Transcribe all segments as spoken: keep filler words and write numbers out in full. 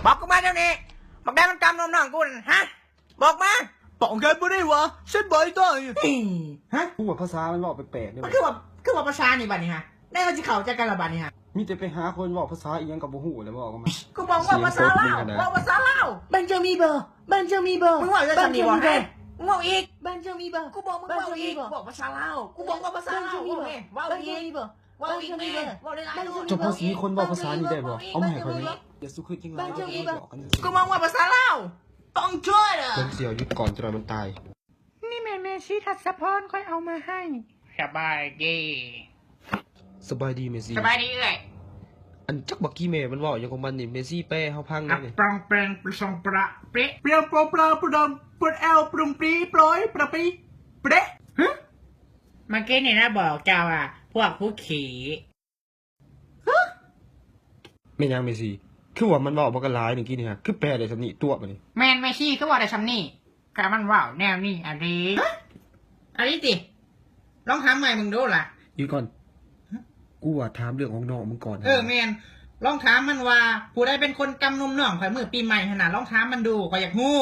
บอกกูมาเดี๋ยวนี้ บักแดงมันกำนมน้องกูนั่น ฮะ บอกมา ป้องกันบ่ได้วะ ฉันบ่ได้ ฮะ กูว่าภาษามันเว้าแปลกๆเด้ มันคือว่า คือว่าภาษานี่บัดนี้ฮะ ได้มันสิเข้าใจกันละบัดนี้ฮะ มีแต่ไปหาคนเว้าภาษาอีหยังก็บ่ฮู้แล้วเว้ากันมา กูบอกว่าภาษาลาว เสียงโคตรดีขนาด เว้าภาษาลาว บ้านเจ้ามีบ่ บ้านเจ้ามีบ่ มึงเว้าได้สำนีบ่ บ้านเจ้ามีบ่ ฮะ มึงเว้าอีก บ้านเจ้ามีบ่ กูบอกมึงเว้าอีก บ้านเจ้ามีบ่ บอกภาษาลาว กูบอกว่าภาษาลาว บ้านเจ้ามีบ่ เว้าแม่ เว้าอีก บ้านเจ้ามีบ่ เว้าอีกแม่ เว้าได้หลายรอบ เจ้าภาษาสีคนเว้าภาษานี่ได้บ่ เอามาให้ข้อยแหน่ อย่าสุขึดจังหลาย บ้านเจ้ามีบ่ บอกกัน กูบอกว่าภาษาลาว ต้องช่วยเหรอ มันเสียวหยุดก่อนจนมันตาย นี่แม่ เมซี่ทัศพรค่อยเอามาให้ สบายดี สบายดีเมซี่ สบายดีเอื้อย อันจักบักกี้แม่มันเว้าหยังของมันนี่ เมซี่แปลให้เฮาฟังแหน่นี่ อับปรองแปรงปรองประเปะเปรียวโปรปลาปรดมปรดแอลปรุงปรีโปรยประปีเปรฮะ เมื่อกี้นี่นะบอกเจ้าว่า พวกผู้ขี้ แม่นหยังเมซี่ คือว่ามันเว้าบักหลายเมื่อกี้นี่ฮะ คือแปลได้สำนี้ตัวบัดนี้ แม่นเมซี่คือว่าได้สำนี้ กะมันเว้าแนวนี้อะเด้ ฮะ อันนี้ติ ลองถามใหม่มึงดูล่ะ หยุดก่อน ฮะ กูว่าถามเรื่องของน้องมึงก่อน เออ แม่น ลองถามมันว่า ผู้ใดเป็นคนกำนมน้องข้อยมื้อปีใหม่หั่นน่ะ ลองถามมันดู ข้อยอยากฮู้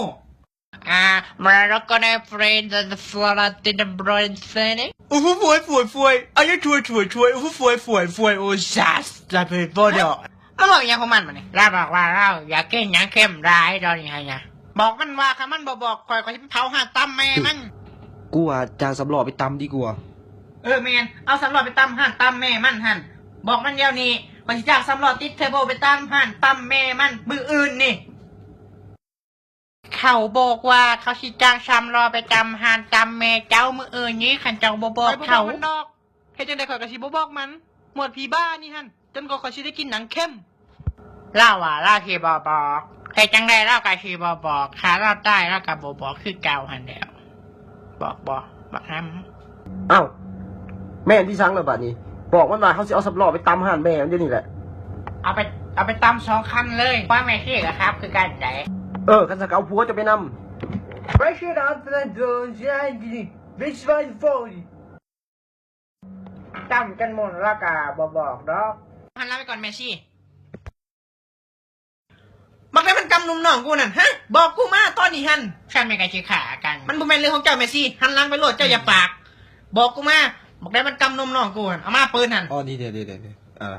อ่า มาแล้วก็ได้ friend and friend and friend อู้หู้ฟวยฟวยฟวย อันนี้ถวยถวยถวย อู้หู้ฟวยฟวยฟวย โอ้ zest จะไปบ่ดอก มันบอกอีหยังของมันบัดนี้ ลาวบอกว่าลาวอยากกินหยังเค็มหลายตอนนี้หั่นนะ บอกมันว่าคันมันบ่บอกข้อย ข้อยสิไปเผาห้านตำแม่มัน กูว่าจ้างสามล้อไปตำดีกว่า เออแม่น เอาสามล้อไปตำห้านตำแม่มันหั่น บอกมันเดี๋ยวนี้ ข้อยสิจ้างสามล้อติดเทอร์โบไปตำห้านตำแม่มันมื้ออื่นนี่ เขาบอกว่าเขาสิจ้างสามล้อไปตำห้านตำแม่เจ้ามื้ออื่นนี้ คันเจ้าบ่บอกเขา ข้อยบ่บอกมันดอก เฮ็ดจั่งใดข้อยก็สิบ่บอกมัน หมวดผีบ้านี่หั่น จนกว่าข้อยสิได้กินหนังเค็ม ลาวว่าลาวสิบ่บอก เฮ็ดจั่งใดลาวก็สิบ่บอก ถ้าลาวตายลาวก็บ่บอกคือเก่าหั่นแหล้ว บอกบ่ บักหำ อ้าว แม่นที่สังแล้วบัดนี้ บอกมันว่าเขาสิเอาสามล้อไปตำห้านแม่มันเดี๋ยวนี้แหละ เอาไป เอาไปตำสองคันเลย ว่าแม่ขี้ก็ขับคือกันได๋ เออ คันสันก็เอาผัวเจ้าไปนำ ไปเชื่อดาวเตือนโดนใช่ดิ bitch fight for you จำกันหมดแล้วกะบ่บอกดอก หันหลังไปก่อนแม่ชี บักได้มันกำนมน้องกูนั่น ฮะ บอกกูมาตอนนี้หั่น ฉันแม่นกะสิฆ่ากัน มันบ่แม่นเรื่องของเจ้าแม่ชี หันหลังไปโลด เจ้าอย่าปาก บอกกูมา บักได้มันกำนมน้องกูหั่น เอามาปืนหั่น อ๋อ นี่เดี๋ยว เดี๋ยว เดี๋ยว เดี๋ยว อ่า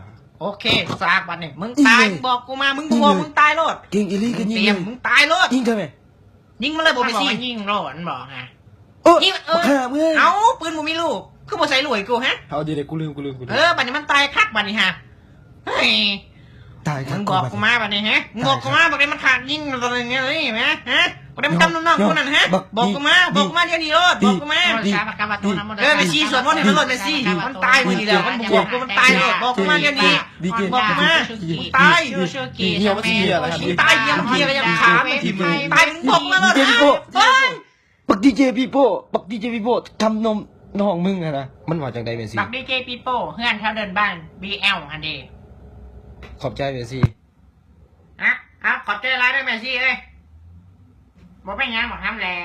โอเค ซากบัดนี้ มึงตาย อีเมย์ มึงบอกกูมา มึงบ่บอก อีเมย์ มึงตายโลด เก่งอีหลีก็ยิง เตรียม เลย มึงตายโลด ยิงเถอะแม่ ยิงมาเลย บ่ มัน แม่ บอก ชี ว่ายิงโลด มันบอกฮะ เออ ยิง เออ บักห่ามึง เอ้า ปืนบ่มีลูก คือบ่ใส่ลูกให้กูฮะ เอาดีเลย กูลืม กูลืม กูลืม เออ บัดนี้มันตายคักบัดนี้ฮะ เฮ้ย ตายคัก มึงบอกกูมาบัดนี้ฮะ มึงบอกกูมา บักได้มันขาดยิงอะไรเงี้ยนี่นะ ฮะ บักได้มันกำนมน้องกูนั่นฮะ บัก บอกกูมา ดี บอกกูมาเดี๋ยวนี้โลด บอกกูมา ดี เออ แม่ชีสวดมนต์ให้มันโลด แม่ชี มันตายมื้อนี้แล้ว มันบอกกู มันตายโลด บอกกูมาเดี๋ยวนี้ ดีเจ บอกกูมา ดีเจ มึงตาย ดีเจ เหี่ยวมันสิเหี่ยวแล้วครับ มึงตาย เหี่ยวมันเหี่ยวแล้ว ยังขามัน ดีเจ ตาย มึงบอกมาโลด ดีเจ พี่โป้ เฮ้ย บักดีเจปีโป้ บักดีเจปีโป้ กำนมน้องมึงอะนะ มันว่าจั่งใดแม่ชี บักดีเจปีโป้ เฮือนแถวเดินบ้าน บีแอล หั่นเด้ ขอบใจแม่ชี ฮะ เอา ขอบใจหลายเด้อแม่ชีเอ้ย บ่เป็นหยัง บักหำแหล่